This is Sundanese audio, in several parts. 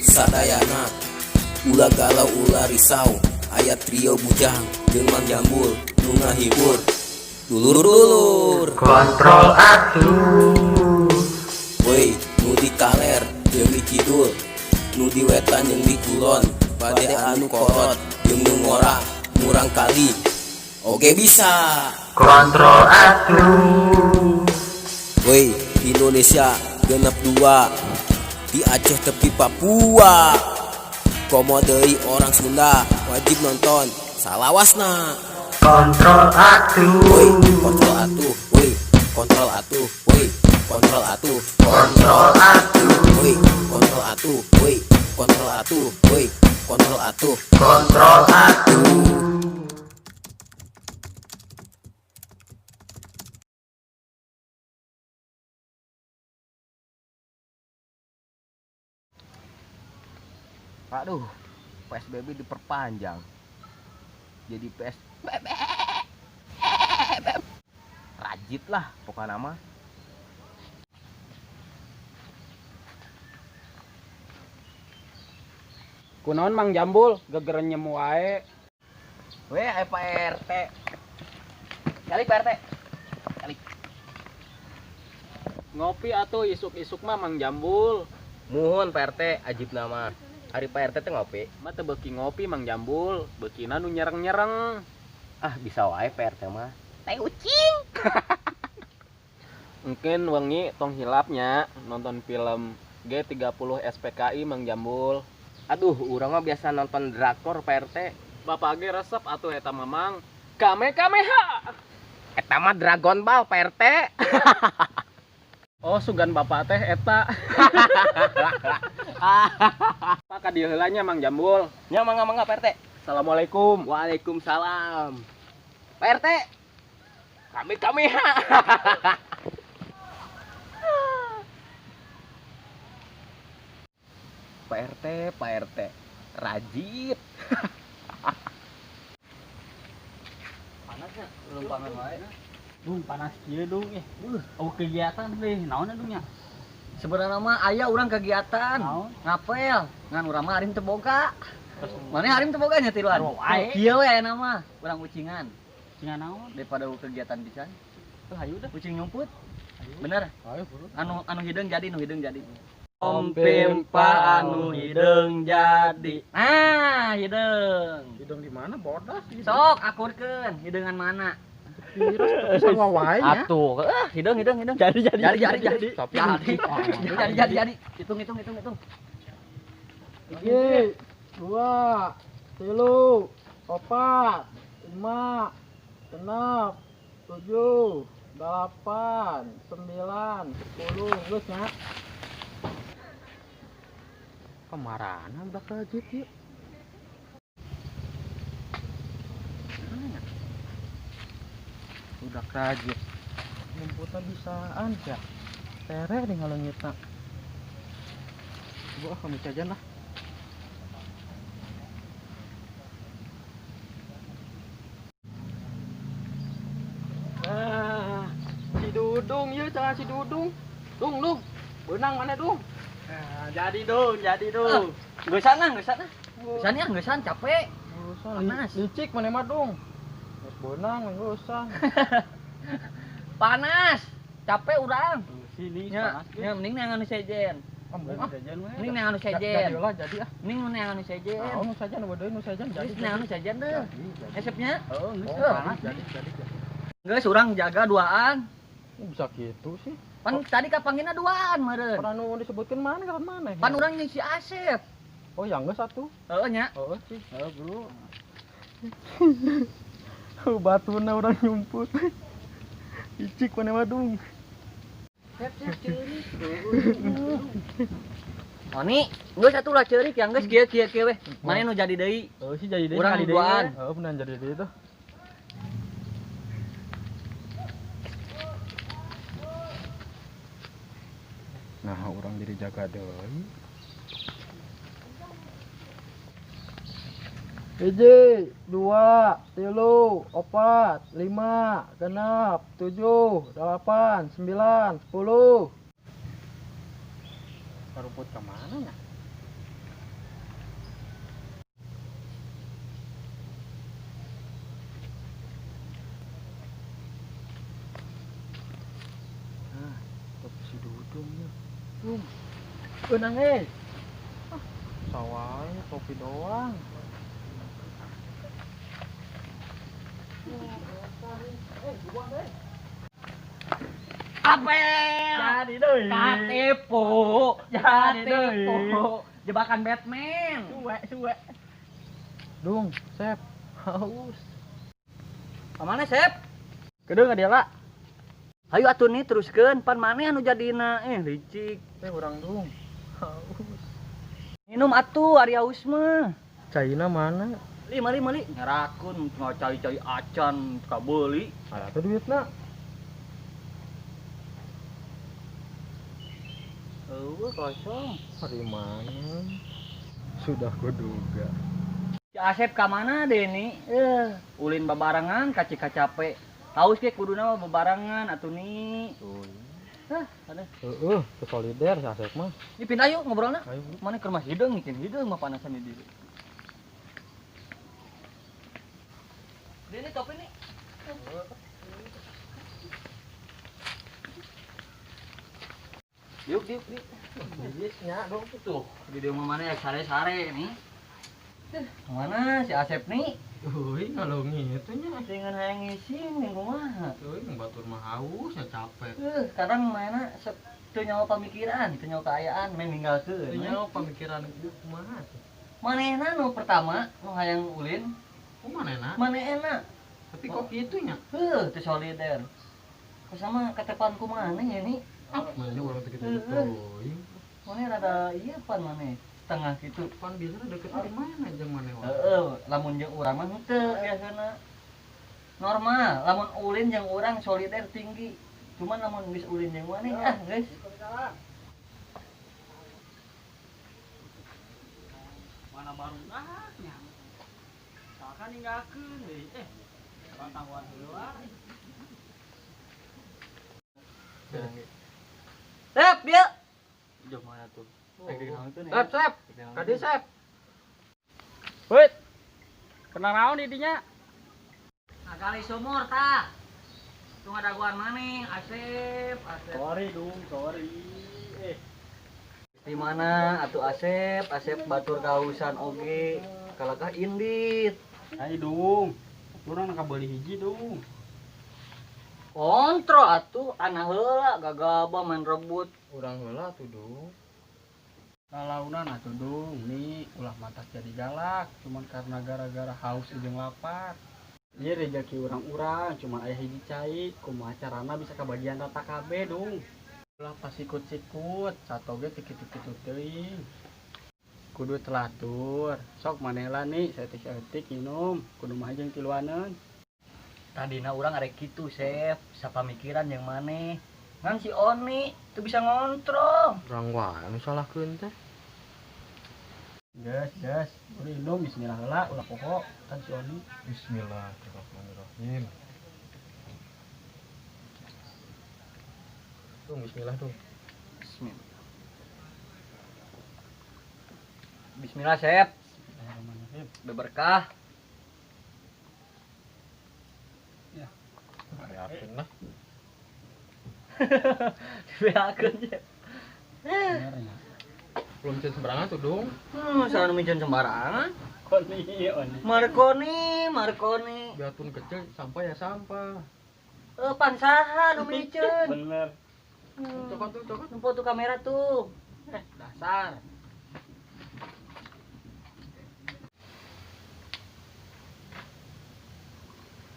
Sadayana, ulah galau, ulah risau. Aya trio bujang jeung Mang Jambul nu ngahibur dulur-dulur. Kontrol atuh. Woi, nu di kaler jeung di kidul, nu di wetan jeung di kulon, bade anu kolot jeung nu ngora, murang kali oge bisa. Kontrol atuh. Woi, Indonesia 62, di Aceh tepi Papua, komo deui orang Sunda wajib nonton salawasna. Kontrol atuh. Woi, kontrol atuh. Woi, kontrol atuh. Woi, kontrol atuh. Kontrol atuh. Woi, kontrol atuh. Woi, kontrol atuh. Woi, kontrol atuh. Kontrol atuh. Aduh, PSBB diperpanjang. Jadi PSBB. Rajit lah pokoknya nama. Kunaon, Mang Jambul, gegerenyem wae? Weh, ayo Pak RT. Kali Pak RT. Kali. Ngopi atuh isuk-isuk mah, Mang Jambul. Muhun Pak RT, ajib nama. Ari Pak RT teh ngopi. Mah teu beuki ngopi, Mang Jambul, beukina nu nyereng-nyereng. Ah, bisa wae Pak RT mah. Teh ucing. Mungkin wengi tong hilapnya nonton film G30 SPKI, Mang Jambul. Aduh, urang mah biasa nonton drakor, Pak RT. Bapak ge resep atuh eta Mamang. Kame kame ha. Eta mah Dragon Ball, Pak RT. Oh, sugan bapak teh eta. Pak ka dieu heula nya, Mang Jambul. Nya mangga mangga Pak RT. Assalamualaikum. Waalaikumsalam. Pak RT. Kami kami ha. Pak RT, Pak RT. Rajit. Panasnya lumpangan wae. Dung, panas kieu, Dung, ih. Oh, kegiatan deh, naon Dung nya? Sebenarnya mah aya urang kegiatan. Naon? Ngapel, ngan urang mah harim teu boga. Mana harim teu boga nya tiluan? Aduh, wae. Kieu we aya mah, urang ucingan Ucingan naon? Daripada kegiatan pisan. Tuh hayu dah. Ucing nyumput. Bener. Hayu buru. Anu anu hideung jadi, nu hideung jadi. Om Pimpa anu hideung jadi. Ah, hideung. Hidung di mana bodas? Sok akurkeun, hideungan mana? Sama wae nya. Atuh, hideung hideung hideung. Jadi jadi Jadi jadi jadi. Tapi Jadi jadi jadi jadi. Hitung hitung hitung hitung. 1, 2, 3, 4, 5, 6, 7, 8, 9, 10, geus nya. Kemaranan budak rajit yuk. Budak rajit. Nyumputan bisaan ya. Tereh di ngaleungitna. Coba ah kami jajan lah. Nah, si Dudung yeuh, cenah si Dudung. Dung, Dung. Beunang mana, Dung? Nah, jadi Dung, jadi Dung. Geusan ah, geusan ah. Geusan ya, geusan capek. Panas. Licik mana mah, Dung. Geus beunang geusan. Panas. Capek urang. Sini Nya, nya mending neangan nu sejen. Ah, Mending neangan nu sejen. Jadi lah, jadi ah. Mending nu neangan nu sejen. Nah, nu sejen nu deui nu sejen jadi. Geus neangan nu sejen deh. Esepnya? Heeh, geus Oh, panas. Jadi jadi jadi. Geus urang jaga duaan. Oh, bisa gitu sih. Pan tadi kapanggina duaan meureun. Pernah nu disebutkeun mana kan mana? Pan urang jeung si Asep. Oh, yang geus satu. Heeh nya. Heeh sih. Heeh, Bro. Batuna urang nyumput. Icik mana mah, Dung. Oni, geus atuh lah ceurik yang geus kieu kieu kieu weh. Mane nu jadi deui? Heeh sih jadi deui. Urang sekali deui, duaan. Heeh, bener jadi deui tuh. Nah, urang jadi jaga deui. 1, 2, 3, 4, 5, 6, 7, 8, 9, 10. Rumput kemana ya? Dung. Beunang eh. Ah, sawahnya topi doang. Apel. Jadi deui. Katepo. Jadi deui. Katepo. Jebakan Batman. Suwe, suwe. Dung, Sep. Haus. Kamana, Sep? Kedeung lah. Hayu atuh nih teruskeun pan maneh anu jadina licik. Teh urang dung. Haus. Minum atuh ari haus mah. Caina mana? Li mali mali ngerakun cai-cai acan kabeuli. Ada tuh duitna. Eueuh kosong. Hari mana? Sudah kuduga. Si Asep ka mana Deni? Ulin babarengan kaci kacape. Haus ge kuduna mah bebarengan atuh nih. Hah, ada. Heeh, ke solider si Asep mah. Ini pindah yuk ngobrolna. Ayo. Mana ke rumah hideung, ngikeun hideung mah panasan di dieu. Deni topi nih. Diuk diuk diuk. Nya dong tuh. Di dieu mah mana ya sare-sare nih. Mana si Asep nih? Euy, ngalongi itu nya. Dengan hayang ngising nih kumaha. Euy, batur mah haus ya capek. Kadang mainna teu nyawa pamikiran, teu nyawa kaayaan, main ninggalkeun. Teu nyawa pamikiran kumaha tuh. Manehna nu pertama nu hayang ulin. Kumaha manehna? Manehna. Tapi kok kitu nya? Heuh, teu solider. Sama katepan kumaha nya nih. Ah, manehna urang teh kitu teuing. Maneh rada ieu pan maneh setengah gitu. Pan biasana deket di mana jeung maneh wae? Heeh, lamun jeung urang mah henteu biasana. Normal, lamun ulin jeung urang solider tinggi. Cuman lamun geus ulin jeung maneh ah geus. Mana barudak nya. Saha ninggalkeun deui eh. Tangguhan heula. Sep, dia. Jauh mana tuh? Sep, sep. Kadi sep. Wait. Pernah naon di dinya? Ngagali sumur tah. Tuh ngadaguan maneh, Asep, Asep. Sorry dung, sorry. Di mana atuh Asep, Asep batur kausan oge, kalakah indit. Ayo dung. Urang kabeuli hiji dung. Kontrol atuh anah heula gagabah main rebut. Urang heula atuh dung. Lalaunan atuh dung, nih ulah matak jadi galak cuman karena gara-gara haus jeung lapar. Ieu rezeki urang-urang cuman aya hiji cai, kumaha carana bisa kabagian rata kabeh dung. Ulah pasikut-sikut, satoge teu kitu-kitu teuing. Kudu telatur, sok manehlah nih saeutik-saeutik minum, kudu mah jeung tiluaneun. Tadina urang arek kitu, Sep, sapamikiran jeung maneh. Ngan si Oni teu bisa ngontrol. Urang wae nu salahkeun teh. Geus, geus, ulah minum bismillah heula, ulah poho kan si Oni. Bismillahirrahmanirrahim. Dung bismillah dung. Bismillah. Bismillah, Sep. Bismillahirrahmanirrahim. Berberkah. Ya. Yakin lah. Dibeakeun Sep. Belum cen sembarangan tuh dung. Salah nu miceun sembarangan. Koni, Oni. Marconi, Marconi. Biarpun kecil sampah ya sampah. Pan saha nu miceun? Bener. Cokot tuh, cokot. Nempo tuh kamera tuh. Dasar.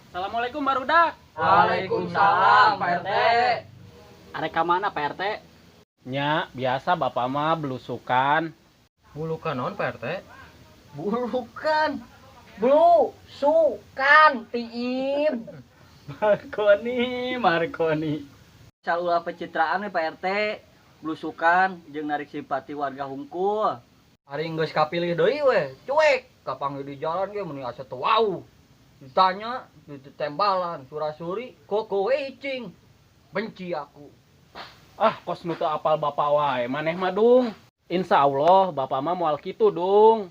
Assalamualaikum barudak. Waalaikumsalam Pak RT. Arek ka mana Pak RT? Nya, biasa bapak mah belusukan. Bulukan naon Pak RT? Bulukan. Blusukan tiib. Marconi, Marconi. Salulah pencitraan we Pak RT. Blusukan jeung narik simpati warga hungkul. Ari geus kapilih deui we, cuek. Kapanggih di jalan ge meuni asa teu wau. Ditanya, ditembalan, surasuri, koko icing. Benci aku. Ah, kos nu teu apal bapak wae, maneh mah dung. Insya Allah bapak mah moal kitu dung.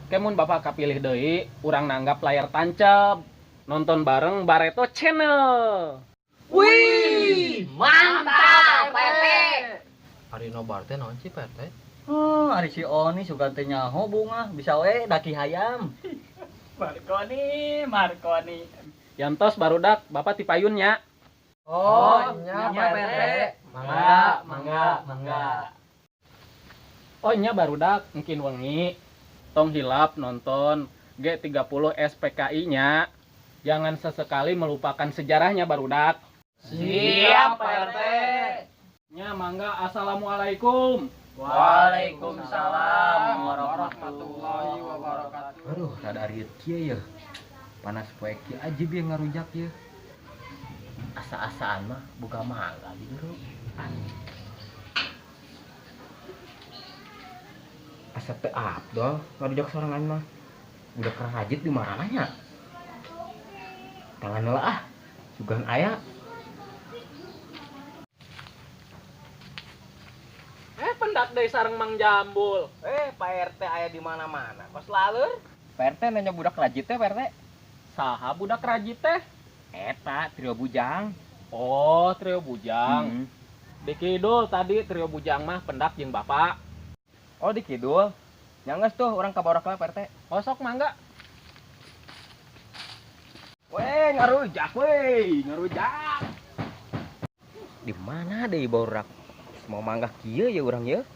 Kemun bapak kapilih deui, urang nanggap layar tancap. Nonton bareng Bareto Channel. Wih, mantap Pak RT. Ari nobar teh naon sih Pak RT? Oh, ari si Oni sugan teh nyaho bunga, bisa we daki hayam. Markoni, Markoni. Yantos barudak, Bapak tipayun nya. Oh, nya Pak RT. Mangga, mangga, mangga. Oh nya barudak, mungkin wengi. Tong hilap nonton G30 SPKI nya. Jangan sesekali melupakan sejarahnya barudak. Siap Pak RT. Nya mangga, assalamualaikum. Waalaikumsalam warahmatullahi wabarakatuh. Aduh, rada ariet kieu ya. Panas poe kieu aja bieu ngarujak ye. Asa-asaan mah boga mangga di jero. Asa teu abdol ngarujak sorangan mah. Budak rajit di marana nya. Tangan heula ah, sugan aya. Pendak deui sareng Mang Jambul. Pak RT aya di mana-mana. Kos laleur. Pak RT nanya budak rajit teh, Pak RT. Saha budak rajit teh? Eta trio bujang. Oh, trio bujang. Di kidul tadi trio bujang mah pendak jeung bapak. Oh, di kidul. Nya geus tuh urang ka barak lah Pak RT. Oh, sok mangga. Weh, ngarujak weh, ngarujak. Di mana deui barudak? Mau mangga kieu ya urang ya.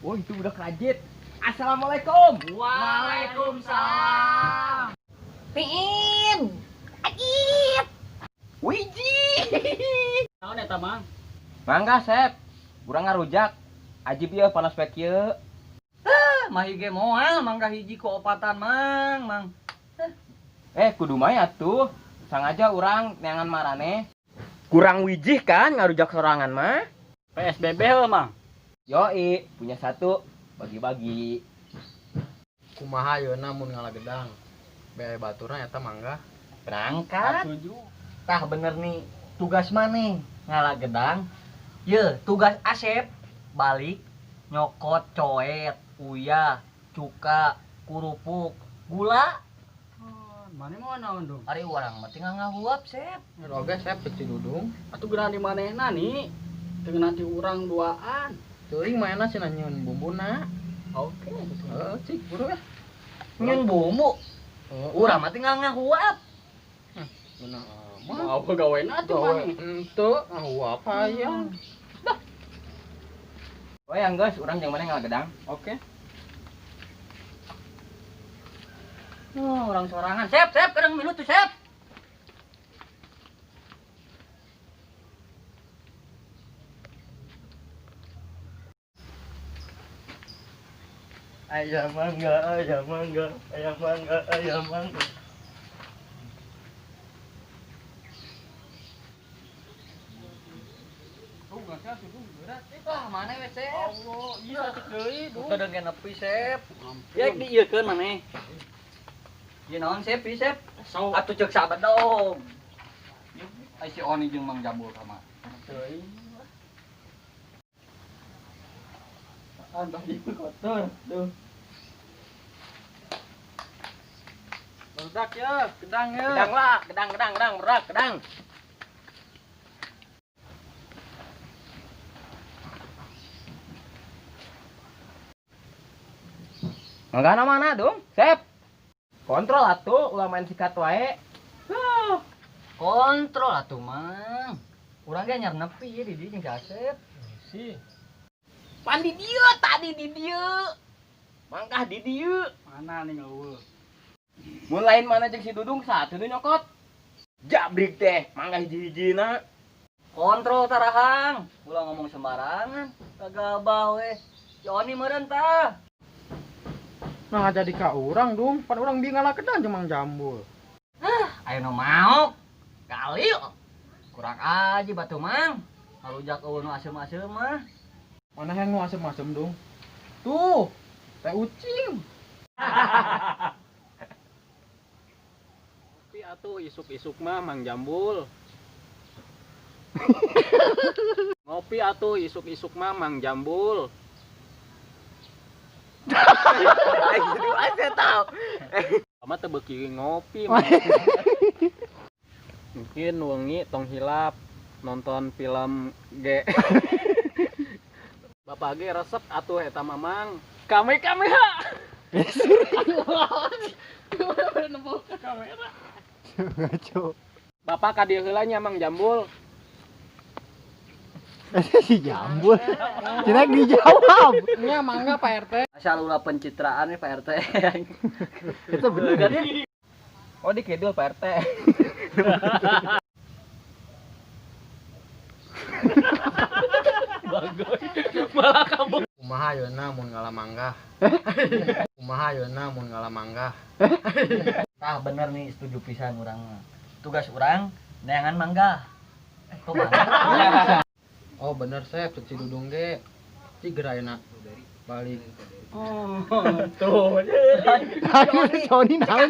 Wah, itu budak rajit. Assalamualaikum. Waalaikumsalam. Pin. Ajit. Wiji. Naon eta, Mang? Mangga, Sep. Urang ngarujak. Ajib ieu panas poe kieu. Mah ge moal mangga hiji ku opatan, Mang, Mang. Kudu mah atuh. Sangaja urang neangan marane. Kurang wijih kan ngarujak sorangan mah. PSBB heuh, Mang. Yoi, punya satu bagi-bagi. Kumaha yeuna mun ngala gedang. Bae baturna eta mangga. Berangkat. Setuju. Tah bener nih, tugas maneh ngala gedang. Ye, tugas Asep balik nyokot coet, uyah, cuka, kerupuk, gula. Mana mau naon dong? Ari urang mah tinggal ngahuap, Sep. Oge Sep cek si Dudung. Atuh geura di manehna nih. Teu nanti urang duaan. Teuing manehna cenah nyieun bumbuna. Oke. Heeh, cik buru ah. Nyieun bumbu. Urang mah tinggal ngahuap. Bener amat. Mau pegawena atuh maneh. Henteu, ngahuap hayang. Dah. We geus urang jeung maneh ngala gedang. Oke. Oh, orang sorangan. Sep, Sep, kadang milu tuh, Sep. Ayam mangga, ayam mangga, ayam mangga, ayam mangga. Wah, mana we, Sep? Allah, ieu saeutik deui, Dung. Udah nepi, Sep. Ya diieukeun maneh. Ieu naon, Sep? Ieu, Sep? So, Atuh ceuk sahabat dong. Ai si Oni jeung Mang Jambul ka mah. teuing. Apaan baju kotor tuh. Barudak ya, gedang ya. Gedang lah, gedang, gedang, gedang, berak, gedang. Mangga mana dong, Sep? Kontrol atuh, ulah main sikat wae. Kontrol atuh, Mang. Urang ge anyar nepi ye di dieu jeung si Asep. Sih. Pan di dieu tadi di dieu. Mangkah di dieu. Mana nih eueuh? Mun lain mana jeung si Dudung satu nu nyokot. Jabrik teh, mangga hiji-hijina. Kontrol tarahang, ulah ngomong sembarangan. Kagabah we. Si Oni meureun tah. Nah jadi ka urang Dung, pan urang bi ngala gedang jeung Mang Jambul. Ayo nu maok. Kali kurang aja batu Mang. Ngarujak eueuh nu asem-asem mah. Mana yang nu asem-asem Dung? Tuh, teh ucing. Tapi atuh isuk-isuk mah Mang Jambul. Ngopi atuh isuk-isuk mah Mang Jambul. Gitu aja tau. Sama teu beuki ngopi. Mungkin wengi tong hilap Nonton film G. Bapak ge resep atuh eta mamang. Kame kame ha. Ngaco. Bapak ka dieu heula nya Mang Jambul. Si Jambul. Cina dijawab. Nya mangga Pak RT. Asal ulah pencitraan nih Pak RT. Itu bener. Oh, di kidul Pak RT. Malah kamu. Kumaha ayeuna mun ngala mangga? Kumaha ayeuna mun ngala mangga? Tah bener nih, setuju pisan urang mah. Tugas urang neangan mangga. Eh, kok mangga? Oh bener Sep, cek si Dudung ge. Ciger ayeuna. Balik. Sony naon?